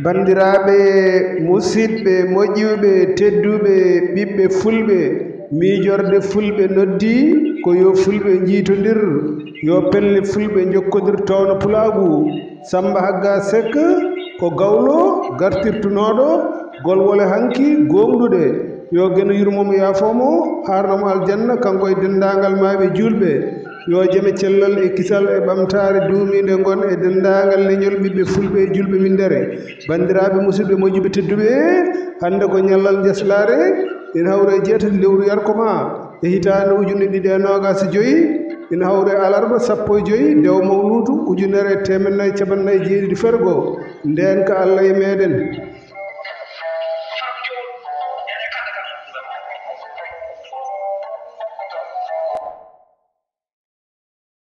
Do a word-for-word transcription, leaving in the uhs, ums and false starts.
Banndiraaɓe musidɓe moƴƴuɓe, tedduɓe, ɓiɓɓe fulɓe, miijorde fulɓe noddi ko yo fulɓe njiytondir, yo pelle fulɓe njokkondir towno pulaagu. Samba Hagga Seck ko gawlo gartirtunooɗo golwole hanki gooŋɗuɗe. Yo Geno yurmo mo, yaafoo mo, haarno mo aljanna, kanko e denndaangal maaɓe juulɓe. Yo jam e cellal e kisal e ɓamtaare duumiinde ngon e denndaangal leñol ɓiɓɓe fulɓe e juulɓe winndere. Banndiraaɓe musidɓe moƴƴuɓe tedduɓe, hannde ko ñallal njaslaare, ina hawra e jeetati lewru yarko maa e hitaande ujunere ɗiɗi e noogaas e joy, ina hawra e alarba sappo e joy dew mawluudu ujunere e teemedde nayi e cappanɗe nayi e jeeɗiɗi fergo. Ndeenka Allah e meeɗen.